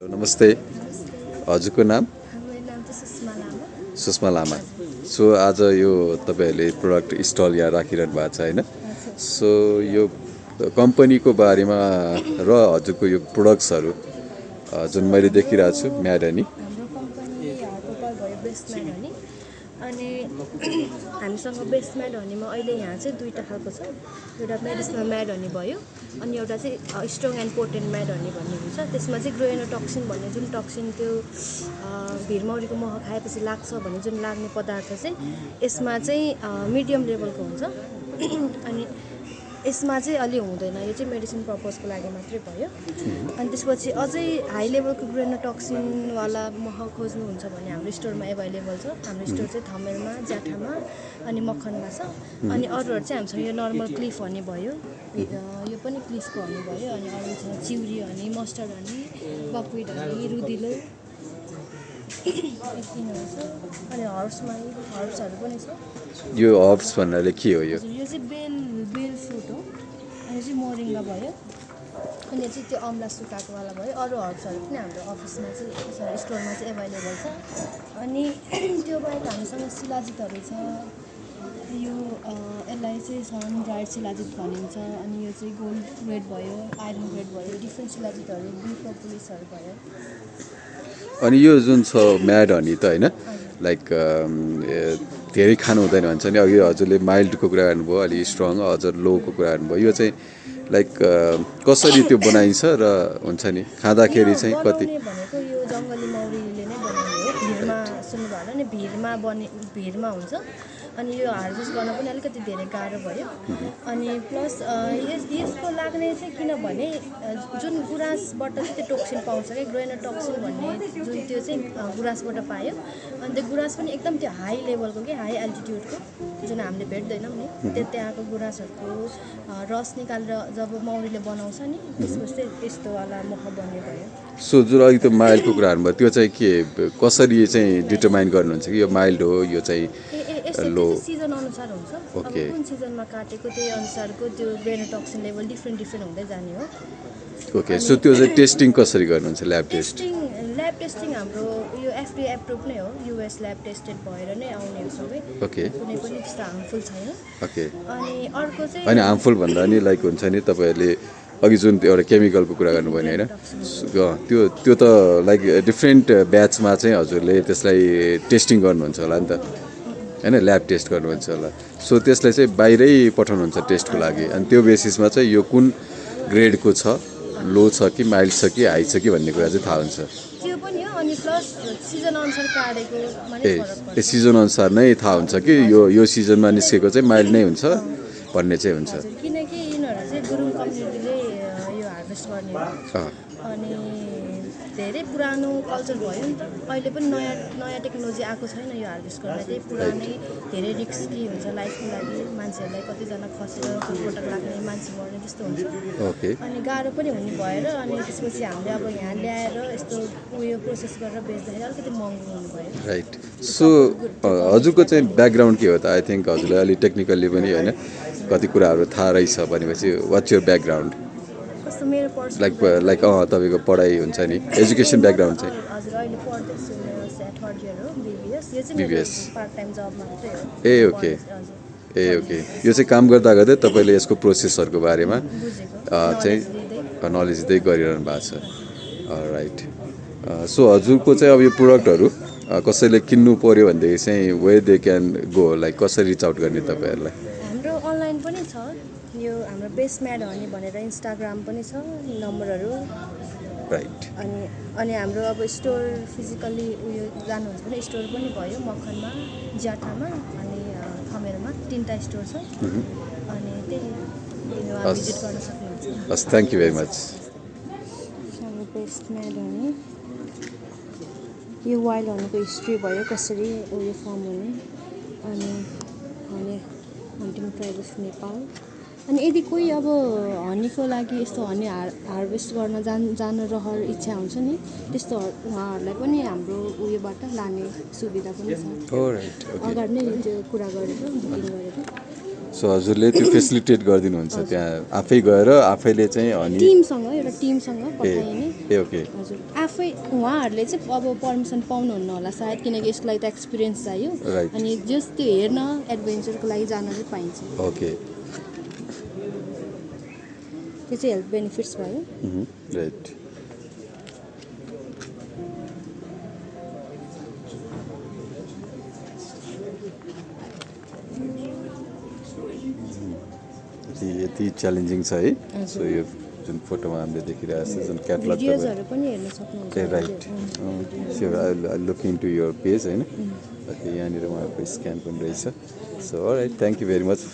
नमस्ते, नमस्ते। हजुरको नाम? मेरो नाम चाहिँ सुषमा लामा। सुषमा लामा। हजुर। सो आज यो तपाईँहरूले प्रोडक्ट स्टल यहाँ राखिरहनु भएको छ होइन? हजुर। सो यो कम्पनीको बारेमा र हजुरको यो प्रोडक्ट्सहरू जुन सो मैले हाम्रो देखिरहेको छु म्याडनी, हाम्रो कम्पनी टोटल भयो बेस्ट म्याड हनी अनि हामीसँग बेस्ट म्याड हनीमा अहिले यहाँ चाहिँ दुईवटा खालको छ। एउटा मेडिसिनल म्याड हनी भयो अनि एउटा चाहिँ strong and potent mad honey भन्ने हुन्छ। त्यसमा चाहिँ ग्रोएनोटक्सिन भन्ने जुन टक्सिन त्यो भिरमौरीको मह खाएपछि लाग्छ भन्ने जुन लाग्ने पदार्थ चाहिँ यसमा चाहिँ मिडियम लेभलको हुन्छ अनि यसमा चाहिँ अलि हुँदैन। यो चाहिँ मेडिसिन पर्पजको लागि मात्रै भयो। अनि त्यसपछि अझै हाई लेभलको ग्रेनोटक्सिनवाला मह खोज्नुहुन्छ भने हाम्रो स्टोरमा एभाइलेबल छ। हाम्रो स्टोर चाहिँ थमेलमा, ज्याठामा अनि मखनमा छ। अनि अरूहरू चाहिँ हामीसँग यो नर्मल क्लिफ हनी भयो, यो पनि क्लिफको हनी भयो। अनि अरू छ चिउरी हनी, मस्टर्ड हनी, बकविट हनी, रुदिलो यतिहरू छ। अनि हर्ब्सहरू पनि छ। यो हर्ब्स भन्नाले के हो यो? हजुर, यो चाहिँ बेल फ्रुट हो। अनि चाहिँ मोरिङ्गा भयो अनि यो चाहिँ त्यो अमला सुकाएकोवाला भयो। अरू हर्ब्सहरू पनि हाम्रो अफिसमा चाहिँ स्टोरमा चाहिँ एभाइलेबल छ। अनि त्यो बाहेक हामीसँग शिलाजितहरू छ। यो यसलाई चाहिँ सन ड्राइड शिलाजित भनिन्छ। अनि यो चाहिँ गोल्ड ग्रेड भयो, आइरन ग्रेड भयो, डिफ्रेन्ट शिलाजितहरू, ब्लू प्रपोलिसहरू भयो। अनि यो जुन छ म्याड हनी त होइन, हजुर। लाइक धेरै खानु हुँदैन भन्छ नि। अघि हजुरले माइल्डको कुरा गर्नुभयो, अलि स्ट्रङ अझ लोको कुरा गर्नुभयो। यो चाहिँ लाइक कसरी त्यो बनाइन्छ र हुन्छ नि खाँदाखेरि यो चाहिँ कति? बनाउने भनेको यो जङ्गली मौरीले नै बनाउने हो। भिरमा सुन्नुभयो होला नि, भिरमा हुन्छ। अनि यो हार्भेस्ट गर्न पनि अलिकति धेरै गाह्रो भयो। अनि प्लस यसको लाग्ने चाहिँ किनभने जुन गुराँसबाट चाहिँ त्यो टोक्सिन पाउँछ क्या, ग्रोएनोटक्सिन भन्ने जुन त्यो चाहिँ गुराँसबाट पायो। अनि त्यो गुराँस पनि एकदम त्यो हाई लेभलको कि हाई एल्टिट्युडको जुन हामीले भेट्दैनौँ नि, त्यहाँको गुराँसहरूको रस निकालेर जब मौरीले बनाउँछ नि, त्यसपछि चाहिँ त्यस्तोवाला मह बन्ने भयो। सो जुन अघि त्यो माइल्डको कुरा गर्नुभयो त्यो चाहिँ के कसरी चाहिँ डिटरमाइन गर्नुहुन्छ कि यो माइल्ड हो यो चाहिँ यस्तो लो? त्यो चाहिँ सिजन अनुसार हुन्छ। अब ओके। कुन सिजनमा काटेको त्यही अनुसारको त्यो ग्रेनोटक्सिन लेभल डिफ्रेन्ट हुँदै जाने हो। ओके, सो त्यो चाहिँ टेस्टिङ कसरी गर्नुहुन्छ? Lab test? ल्याब टेस्टिङ हाम्रो यो एफडीए एप्रुभ नै हो। युएस ल्याब टेस्टेड भएर नै आउने हो सबै। ओके कुनै पनि त्यस्तो हार्मफुल छैन। ओके। अनि अर्को चाहिँ होइन, हार्मफुल भन्दा नि लाइक हुन्छ नि तपाईँहरूले अघि जुन एउटा केमिकलको कुरा गर्नुभयो नि होइन, त्यो त लाइक डिफ्रेन्ट ब्याचमा चाहिँ हजुरले त्यसलाई टेस्टिङ गर्नुहुन्छ होला नि त होइन, ल्याब टेस्ट गर्नुहुन्छ होला। सो त्यसलाई चाहिँ बाहिरै पठाउनुहुन्छ टेस्टको लागि। अनि त्यो बेसिसमा चाहिँ यो कुन ग्रेडको छ, लो छ कि माइल्ड छ कि हाई छ कि भन्ने कुरा चाहिँ थाहा हुन्छ। त्यो पनि हो। अनि प्लस सिजन अनुसार काटेको माने फरक पर्छ। सिजन अनुसार नै थाहा हुन्छ कि यो सिजनमा निस्केको चाहिँ माइल्ड नै हुन्छ भन्ने चाहिँ हुन्छ। हजुर, किनकि यिनीहरू चाहिँ गुरुङ कम्युनिटीले यो हार्भेस्ट गर्ने हो। अनि धेरै पुरानो कल्चर भयो नि त। अहिले पनि नयाँ टेक्नोलोजी आएको छैन यो हार्भेस्ट गर्न। त्यही पुरानै धेरै रिस्की हुन्छ लाइफको लागि। मान्छेहरूलाई कतिजना खसेर चोटपटक लाग्ने, मान्छे मर्ने त्यस्तो हुन्छ। ओके। अनि गाह्रो पनि हुने भएर अनि त्यसपछि हामीले अब यहाँ ल्याएर यस्तो उयो प्रोसेस गरेर बेच्दाखेरि अलिकति महँगो हुनु भयो। राइट। सो हजुरको चाहिँ ब्याकग्राउन्ड के हो त? आई थिङ्क हजुरलाई अलिक टेक्निकल्ली पनि होइन कति कुराहरू थाहा रहेछ भनेपछि वाट्स योर ब्याकग्राउन्ड? कस्तो मेरो पर्सनल लाइक तपाईँको पढाइ हुन्छ नि, एजुकेसन ब्याकग्राउन्ड चाहिँ? हजुर, अहिले पढ्दैछु। मेरो 3rd इयर हो बिबिएस। यो चाहिँ BBS। मेरो पार्ट टाइम जब मात्रै हो। ए ओके। हजुर, ए ओके। यो चाहिँ काम गर्दा गर्दै तपाईँले यसको प्रोसेसहरूको बारेमा बुझेको चाहिँ नलेज दिँदै। नलेज दिँदै गरिरहनु भएको छ। राइट। सो हजुरको चाहिँ अब यो प्रोडक्टहरू कसैले किन्नु पऱ्यो भनेदेखि चाहिँ way they can go, like कसरी रिच आउट गर्ने तपाईँहरूलाई? हाम्रो अनलाइन पनि छ। यो हाम्रो बेस्ट म्याड हनी भनेर इन्स्टाग्राम पनि छ, नम्बरहरू। राइट। अनि हाम्रो अब स्टोर फिजिकल्ली उयो जानुहुन्छ भने स्टोर पनि भयो मखनमा, ज्याठामा अनि थमेलमा 3टा स्टोर छ। अनि त्यही भिजिट गर्न सक्नुहुन्छ। हस्, थ्याङ्क यू भेरी मच। हाम्रो बेस्ट म्याड हनी यो वाइल्ड हनीको हिस्ट्री भयो, कसरी उयो फर्म हुने। अनि हन्टिङ ट्राइब अफ नेपाल। अनि यदि कोही अब हनीको लागि यस्तो हनी हार्भेस्ट गर्न जान रहर इच्छा हुन्छ नि, त्यस्तो उहाँहरूलाई पनि हाम्रो उयोबाट लाने सुविधा पनि छ। राइट। ओके। अगाडि नै त्यो कुरा गरेर बुकिङ गरेर सो हजुरले त्यो फेसिलिटेट गरिदिनुहुन्छ त्यहाँ आफै गएर आफैले चाहिँ अनि टिमसँग एउटा टिमसँग पठाइने ए ओके हजुर आफै उहाँहरूले चाहिँ अब पर्मिसन पाउनुहुन्न होला सायद किनकि यसको लागि त एक्सपिरियन्स चाहियो Right. अनि जस्ट त्यो हेर्न एडभेन्चरको लागि जान चाहिँ पाइन्छ ओके त्यो चाहिँ हेल्थ बेनिफिट्स भयो राइट यति च्यालेन्जिङ छ है सो यो जुन फोटोमा हामीले देखिरहेको छ जुन क्याटलग भिडियोजहरू पनि हेर्न सक्नुहुन्छ ए right sure look into your page होइन यहाँनिर उहाँको स्क्यान पनि रहेछ so right thank you very much